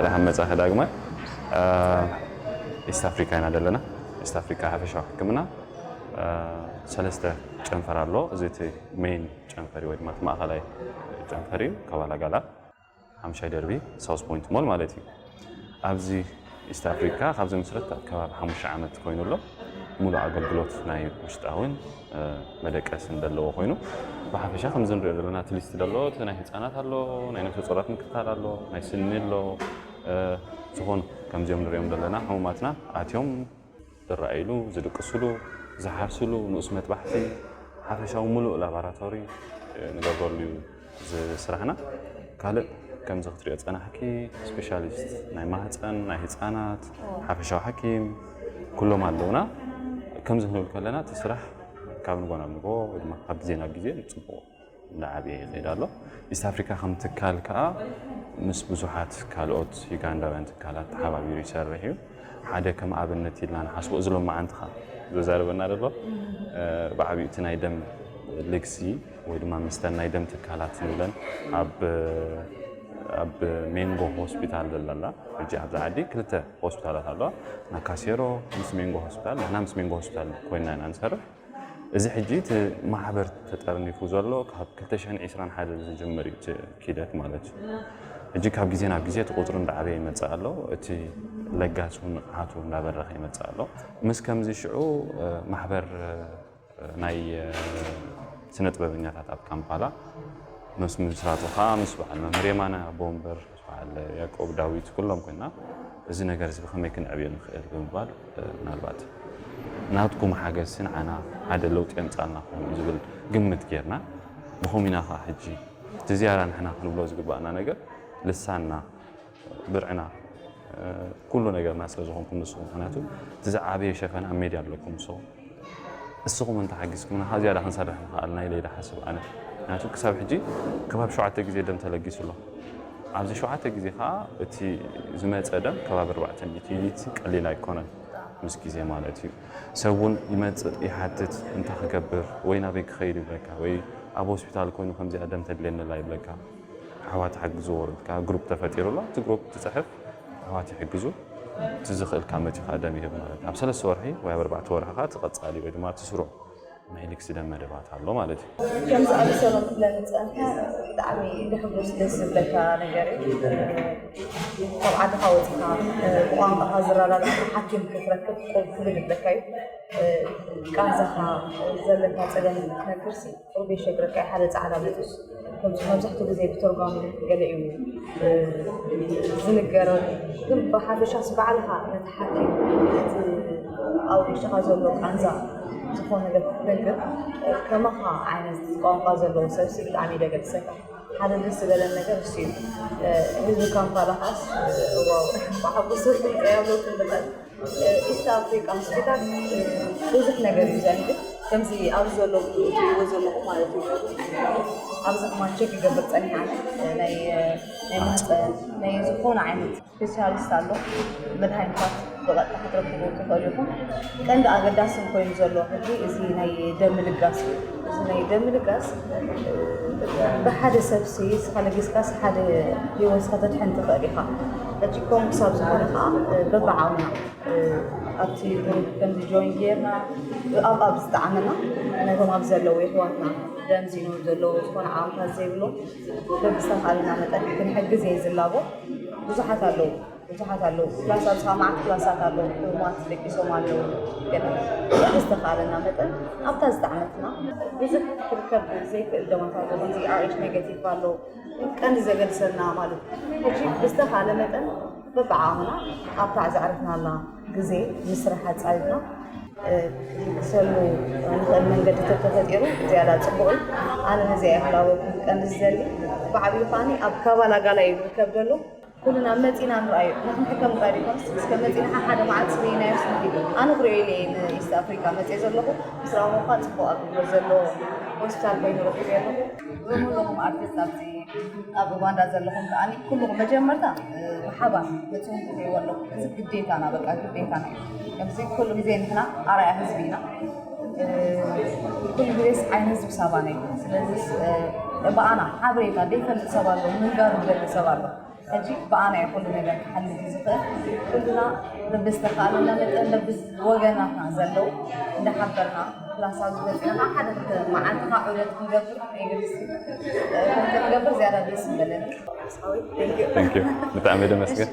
ደሓን መጻእኺ ዳግማይ። ኢስት ኣፍሪካ ኢና ዘለና። ኢስት ኣፍሪካ ሓፈሻዊ ሕክምና ሰለስተ ጨንፈር ኣሎ። እዚ እቲ ሜን ጨንፈር እዩ፣ ወይ ድማ እቲ ማእኸላይ ጨንፈር እዩ። ካባላጋላ ሓምሻይ ደርቢ ሳውስ ፖይንት ሞል ማለት እዩ። ኣብዚ ኢስት ኣፍሪካ ካብ ዝምስረት ኣብ ከባቢ ሓሙሽተ ዓመት ኮይኑ ኣሎ። ሙሉእ ኣገልግሎት ናይ ውሽጣውን መደቀስን ዘለዎ ኮይኑ፣ ብሓፈሻ ከምዚ ንሪኦ ዘለና እቲ ሊስት ዘሎ እቲ ናይ ህፃናት ኣሎ፣ ናይ ነፍሰ ጾራት ምክትታል ኣሎ፣ ናይ ስኒ ኣሎ፣ ዝኾኑ ከምዚኦም ንሪኦም ዘለና ሕሙማትና ኣትዮም ዝረኣይሉ፣ ዝድቅስሉ፣ ዝሓርስሉ፣ ንኡስ መጥባሕቲ፣ ሓፈሻዊ ሙሉእ ላባራቶሪ ንገብረሉ እዩ እዚ ስራሕና። ካልእ ከምዚ ክትሪኦ ዝጸናሕኪ ስፔሻሊስት ናይ ማህፀን፣ ናይ ህፃናት፣ ሓፈሻዊ ሓኪም ኩሎም ኣለውና። ከምዚ ክንብል ከለና እቲ ስራሕ ካብ ንጎ ናብ ንጎ ወይ ድማ ካብ ግዜ ናብ ግዜ ጽቡቕ እንዳዓበየ ይኸይድ ኣሎ። ኢስት ኣፍሪካ ከም ትካል ከኣ ምስ ብዙሓት ካልኦት ዩጋንዳውያን ትካላት ተሓባቢሩ ይሰርሕ እዩ። ሓደ ከም ኣብነት ኢልና ንሓስቦ እዚ ሎማዓንቲ ኸኣ ዘዛርበና ዘሎ ብዓብዩ እቲ ናይ ደም ልግሲ ወይ ድማ ምስተን ናይ ደም ትካላት ንብለን ኣብ ኣብ ሜንጎ ሆስፒታል ዘለላ ሕጂ ኣብዛ ዓዲ ክልተ ሆስፒታላት ኣለዋ። ናካሴሮ ምስ ሜንጎ ሆስፒታል፣ ንሕና ምስ ሜንጎ ሆስፒታል ኮይና ኢና ንሰርሕ። እዚ ሕጂ እቲ ማሕበር ተጠርኒፉ ዘሎ ካብ ክልተ ሽሕን ዕስራን ሓደ ዝጅምር እዩ እቲ ኪደት ማለት እዩ። ሕጂ ካብ ግዜ ናብ ግዜ እቲ ቁፅሪ እንዳዓበየ ይመፅእ ኣሎ። እቲ ለጋስ እውን ንቕሓቱ እንዳበረኸ ይመፅእ ኣሎ። ምስ ከምዚ ሽዑ ማሕበር ናይ ስነ ጥበበኛታት ኣብ ካምፓላ ምስ ምስራቱ ከዓ ምስ በዓል መምህር የማነ ኣቦ ወንበር፣ ምስ በዓል ያዕቆብ ዳዊት ኩሎም ኮይና እዚ ነገር እዚ ብኸመይ ክንዕብዮ ንኽእል ብምባል ምናልባት ናትኩም ሓገዝሲ ንዓና ሓደ ለውጢ የምፃልና ክኾን ዝብል ግምት ጌርና። ብኸም ኢና ከዓ ሕጂ እቲ ዝያዳ ንሕና ክንብሎ ዝግባእና ነገር ልሳንና፣ ብርዕና፣ ኩሉ ነገርና ስለ ዝኾንኩም ንስኹም፣ ምክንያቱ እቲ ዝዓበየ ሸፈን ኣብ ሜድያ ኣለኩም። ሶ እስኹም እንተሓጊዝኩምና ካብ ዝያዳ ክንሰርሕ ንኽኣልና ኢለ ይሓስብ ኣነ። ምክንያቱ ክሳብ ሕጂ ከባቢ ሸውዓተ ግዜ ደም ተለጊሱ ኣሎ። ኣብዚ ሸውዓተ ግዜ ከዓ እቲ ዝመፀ ደም ከባቢ ኣርባዕተ ሚእቲ ዩኒት ቀሊል ኣይኮነን፣ ምስ ግዜ ማለት እዩ። ሰብ እውን ይመፅእ ይሓትት፣ እንታይ ክገብር ወይ ናበይ ክኸይድ ይብለካ፣ ወይ ኣብ ሆስፒታል ኮይኑ ከምዚኣ ደም ተድልየኒ ኣላ ይብለካ። ኣሕዋት ሓግዝዎ ኢልካ ግሩፕ ተፈጢሩ ኣሎ። እቲ ግሩፕ ትፅሕፍ፣ ኣሕዋት ይሕግዙ፣ እቲ ዝኽእል ካብ መፂኡ ከዓ ደም ይህብ ማለት እዩ። ኣብ ሰለስተ ወርሒ ወይ ኣብ ኣርባዕተ ወርሒ ከዓ እቲ ቀፃሊ ወይ ድማ እቲ ስሩዕ ናይ ልግሲ ደም መደባት ኣሎ ማለት እዩ። ከምዚ ኣብ ሰሎን ክብለኒ ዝፀንሐ ብጣዕሚ ዘሕጉስ ደስ ዝብለካ ነገር እዩ። ካብ ዓድኻ ወፂኻ ብቋንቋኻ ዝረዳድኣካ ሓኪም ክትረክብ ክብድ ይብለካ እዩ። ቃንዛኻ ዘለካ ፀገም ክትነግርሲ ቁሩብ የሸግረካ እዩ። ሓደ ፃዕዳ መፂኡስ ከምዚ መብዛሕትኡ ግዜ ብተርጓሚ ገለ እዩ ዝንገረሉ። ግን ብሓፈሻስ ባዕልኻ ነቲ ሓኪም እቲ ኣብ ውሽጥኻ ዘሎ ቃንዛ ዝኾነ ነገር ክትነግር ከማኻ ዓይነት ቋንቋ ዘለዎ ሰብሲ ብጣዕሚ ደገድሰካ። ሓደ ደስ ዝበለን ነገር እሱ እዩ። ህዝቢ ካምፓላ ኻስ ዋው ብሓጎስ ክልቀ ያብለኩም በጣም ኢስት ኣፍሪካ ሆስፒታል ብዙሕ ነገር እዩ ዘንግድ። ከምዚ ኣብዚ ዘሎ ትሪእዎ ዘለኹም ማለት እዩ። ኣብዚ ከማን ቸክ ይገብር ፀኒሓ ናይ ናይ ማህፀን ናይ ዝኾነ ዓይነት ስፔሻሊስት ኣሎ። መድሃኒታት ብቐጥታ ክትረክቡ ትኽእሉ ኢኹም። ቀንዲ ኣገዳስን ኮይኑ ዘሎ ሕጂ እዚ ናይ ደም ምልጋስ እዩ። እዚ ናይ ደም ምልጋስ ብሓደ ሰብሲ ስኻ ለጊስካስ ሓደ ህይወት ስኻ ተድሕን ትኽእል ኢኻ። ሕጂ ከምኡ ክሳብ ዝኾነ ከዓ በብዓቕምና ኣብቲ ግሩፕ ከምዚ ጆይን ጌርና ኣብ ኣብ ዝጠዓመና ነቶም ኣብ ዘለዉ የሕዋትና ደም ዚኖም ዘለዉ ዝኾነ ዓቕምታት ዘይብሎም በብዝተኻእለና መጠን ክንሕግዝ እየ ዝላቦ። ብዙሓት ኣለዉ ብዙሓት ኣለዉ ክላስ ኣብዝኻ መዓት ክላሳት ኣለዉ ሕሙማት ደቂሶም ኣለዉ። ግን በብዝተኻእለና መጠን ኣብታ ዝጠዓመትና ብዙሕ ክርከብ ዘይክእል ደማታት ኣለዉ። እዚ ኣርኤች ኔጋቲቭ ኣለዉ። ቀንዲ ዘገድሰና ማለት እዩ። ሕጂ ብዝተኻለ መጠን በብዓቕምና ኣብታ ዘዕረፍናላ ግዜ ንስራሕ ኣጻሪፍና ክሰሉ ንኽእል መንገዲ ተተፈጢሩ ዝያዳ ጽቡቕ እዩ። ኣነ ነዚኣ እየ ክላበኩም ቀንዲ ዝደሊ። ብዓብዩ ከኣኒ ኣብ ካባላጋላ እዩ ዝርከብ ዘሎ። ኩልና መጺና ንርኣዩ ንክንሕከም ንርኣዩ ኮንስ እስከ መጺና ሓደ መዓልቲ ስበይናዮ ስንዲ ኣነ ክሪኦ ኢለ ንኢስት ኣፍሪካ መጽእ ዘለኹ። ምስ ረኣኹ እኳ ጽቡቕ ኣገልግሎት ዘለዎ ሆስፒታል ኮይኑ ረኪበ ኣለኹ። እዞም ኣለኹም ኣርቲስት ኣብዚ ኣብ ኡጋንዳ ዘለኹም ከኣ ኩልኹም መጀመርታ ብሓባር መጽኡም ክትሪእዎ ኣለኹም። እዚ ግዴታና በቃ ግዴታና እዩ። ከምዚ ኩሉ ግዜ ንሕና ኣርኣያ ህዝቢ ኢና። ኩሉ ግዜስ ዓይኒ ህዝቢ ሳባና እዩ። ስለዚ ብኣና ሓበሬታ ዘይፈልጥ ሰብ ኣሎ ምንጋሩ ዝደሊ ሰብ ኣሎ። ሕጂ ብኣና እዩ ኩሉ ነገር ክሓልፍ ዝኽእል። ኩልና በብዝተኻእለና መጠን በብወገናትና ዘለዉ እንዳሓበርና ፕላስ ኣብዚ መፂና ሓደ ክልተ መዓልትኻ ዑደት ክንገብር የግድስ እዩ። ከምዚ ክንገብር ዝያዳ ደስ ምበለኒ። ሓሳዊ፣ thank you። Thank you። ብጣዕሚ ደመስገን።